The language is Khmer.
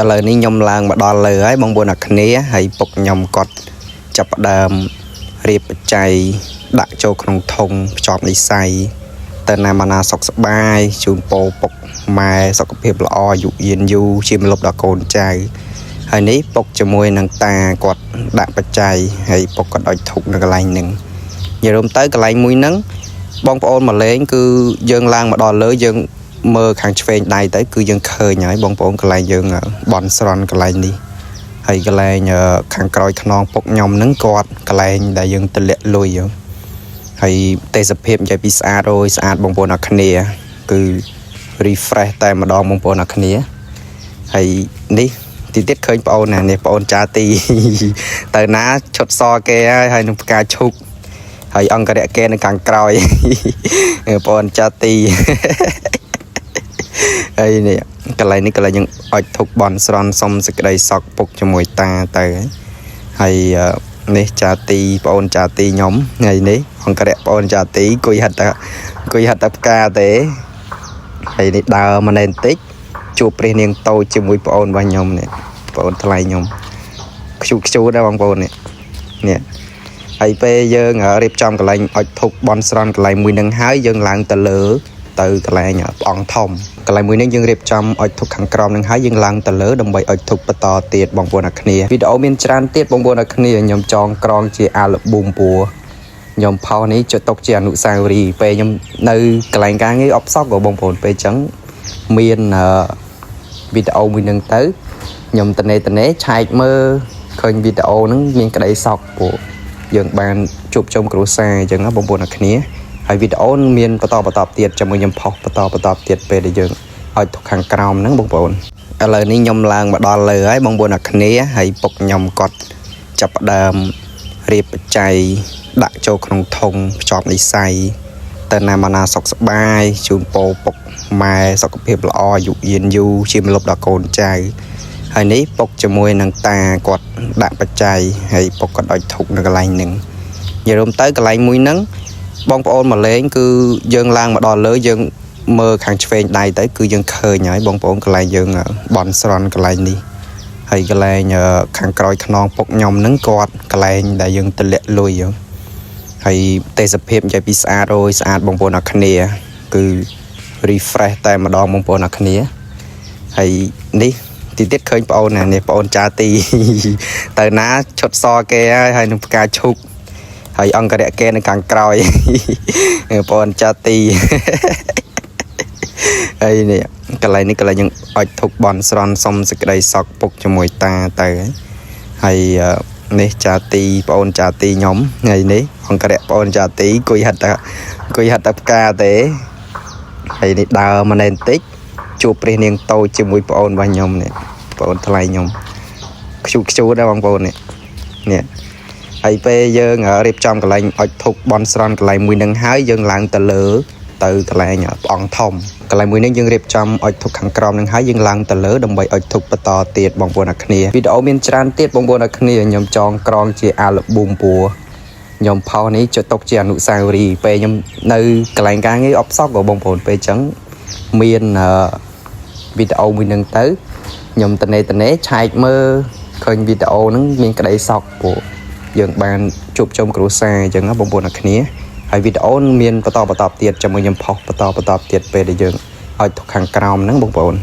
ឥឡូវនេះខ្ញុំឡើងមកដល់លើហើយបងប្អូនអរគ្នាហើយពុកខ្ញុំគាត់ចាប់ផ្ដើមរៀបបច្ច័យដាក់ចូលក្នុងធុងភ្ជាប់និស័យទៅណាមកណាសុខសប្បាយជូនពរពុកម៉ែសុខភាពល្អអាយុយឺនយូរជាម្លប់ដល់កូនចៅហើយនេះពុកជាមួយនឹងតាគាត់ដាក់បច្ច័យហើយពុកគាត់ឲ្យធុកនៅកន្លែងហ្នឹងនិយាយរួមទៅកន្លែងមួយហ្នឹងបងប្អូនមកលេងគឺយើងឡើងមកដល់លើយើងមើលខាងឆ្វេងដៃទៅគឺយើងឃើញហើយបងប្អូនកន្លែងយើងបន់ស្រន់កន្លែងនេះហើយកន្លែងខាងក្រោយខ្នងពុកខ្ញុំហ្នឹងគាត់កន្លែងដែលយើងទម្លាក់លុយហើយទេសភាពនិយាយពីស្អាតអូយស្អាតបងប្អូនអរគ្នាគឺ refresh តែម្ដងបងប្អូនអរគ្នាហើយនេះទីទៀតឃើញប្អូនណានេះប្អូនចាទី ទៅណាឈុតសគេហើយហើយនឹងផ្កាឈូកហើយអង្គរៈគេនៅខាងក្រោយ ប្អូនចាទី ហើយនេះកន្លែងនេះកន្លែងយើងអុចធុកបន់ស្រន់សុំសេចក្តីសក់ពុកជាមួយតាទៅហើយនេះចាទីប្អូនចាទីខ្ញុំថ្ងៃនេះអង្គរៈប្អូនចាទីអង្គុយហិតតែអង្គុយហិតតែផ្កាទេហើយនេះដើរមកណែបន្តិចជួបព្រះនាងតូចជាមួយប្អូនរបស់ខ្ញុំនេះប្អូនថ្លៃខ្ញុំខ្ជូតខ្ជូតដែរបងប្អូននេះនេះហើយពេលយើងរៀបចំកន្លែងអុចធុកបន់ស្រន់កន្លែងមួយនឹងហើយយើងឡើងទៅលើទៅកន្លែងព្រះអង្គធំកន្លែងមួយនេះយើងរៀបចំអុចធុកខាងក្រោមនឹងហើយយើងឡើងទៅលើដើម្បីអុចធុកបន្តទៀតបងប្អូនអរគ្នាវីដេអូមានច្រើនទៀតបងប្អូនអរគ្នាខ្ញុំចងក្រងជាអាល់ប៊ុមពួរខ្ញុំផុសនេះចុចទុកជាអនុស្សាវរីយ៍ពេលខ្ញុំនៅកន្លែងការងារអបសក់ក៏បងប្អូនពេលអញ្ចឹងមានវីដេអូមួយនឹងទៅខ្ញុំតនេតនេឆែកមើលឃើញវីដេអូហ្នឹងមានក្តីសក់ពួកយើងបានជួបជុំគ្រួសារអញ្ចឹងណាបងប្អូនអរគ្នាហើយវីដេអូនឹងមានបន្តបន្តទៀតចាំមើលខ្ញុំផុសបន្តបន្តទៀតពេលដែលយើងឲ្យទុកខាងក្រោមហ្នឹងបងប្អូនឥឡូវនេះខ្ញុំឡើងមកដល់លើហើយបងប្អូនអរគ្នាហើយពុកខ្ញុំគាត់ចាប់ផ្ដើមរៀបបច្ច័យដាក់ចូលក្នុងធុងភ្ជាប់និស័យទៅណាមកណាសុខសប្បាយជូនពរពុកម៉ែសុខភាពល្អអាយុយឺនយូរជាម្លប់ដល់កូនចៅហើយនេះពុកជាមួយនឹងតាគាត់ដាក់បច្ច័យហើយពុកគាត់ឲ្យធុកនៅកន្លែងហ្នឹងនិយាយរួមទៅកន្លែងមួយហ្នឹងបងប្អូនមកលេងគឺយើងឡើងមកដល់លើយើងមើលខាងឆ្វេងដៃទៅគឺយើងឃើញហើយបងប្អូនកន្លែងយើងបន់ស្រន់កន្លែងនេះហើយកន្លែងខាងក្រោយខ្នងពុកខ្ញុំហ្នឹងគាត់កន្លែងដែលយើងទម្លាក់លុយហើយទេសភាពនិយាយពីស្អាតអូយស្អាតបងប្អូនអរគ្នាគឺ refresh តែម្ដងបងប្អូនអរគ្នាហើយនេះទីទៀតឃើញប្អូនណានេះប្អូនចាទី ទៅណាឈុតសគេហើយហើយនឹងផ្កាឈូកហើយអង្គរៈគេនៅខាងក្រោយ ប្អូនចាទី ហើយនេះកន្លែងនេះកន្លែងយើងអុចធុកបន់ស្រន់សុំសេចក្តីសក់ពុកជាមួយតាទៅហើយនេះចាទីប្អូនចាទីខ្ញុំថ្ងៃនេះអង្គរៈប្អូនចាទីអង្គុយហិតតែអង្គុយហិតតែផ្កាទេហើយនេះដើរមកណែបន្តិចជួបព្រះនាងតូចជាមួយប្អូនរបស់ខ្ញុំនេះប្អូនថ្លៃខ្ញុំខ្ជូតខ្ជូតដែរបងប្អូននេះនេះហើយពេលយើងរៀបចំកន្លែងអុចធុកបន់ស្រន់កន្លែងមួយនឹងហើយយើងឡើងទៅលើទៅកន្លែងព្រះអង្គធំកន្លែងមួយនេះយើងរៀបចំអុចធុកខាងក្រោមនឹងហើយយើងឡើងទៅលើដើម្បីអុចធុកបន្តទៀតបងប្អូនអរគ្នាវីដេអូមានច្រើនទៀតបងប្អូនអរគ្នាខ្ញុំចងក្រងជាអាល់ប៊ុមពួរខ្ញុំផុសនេះចុចទុកជាអនុស្សាវរីយ៍ពេលខ្ញុំនៅកន្លែងការងារអបសក់ក៏បងប្អូនពេលអញ្ចឹងមានវីដេអូមួយនឹងទៅខ្ញុំតនេតនេឆែកមើលឃើញវីដេអូហ្នឹងមានក្តីសក់ពួកយើងបានជួបជុំគ្រួសារអញ្ចឹងណាបងប្អូនអរគ្នាហើយវីដេអូនឹងមានបន្តបន្តទៀតចាំមើលខ្ញុំផុសបន្តបន្តទៀតពេលដែលយើងឲ្យទុកខាងក្រោមហ្នឹងបងប្អូន។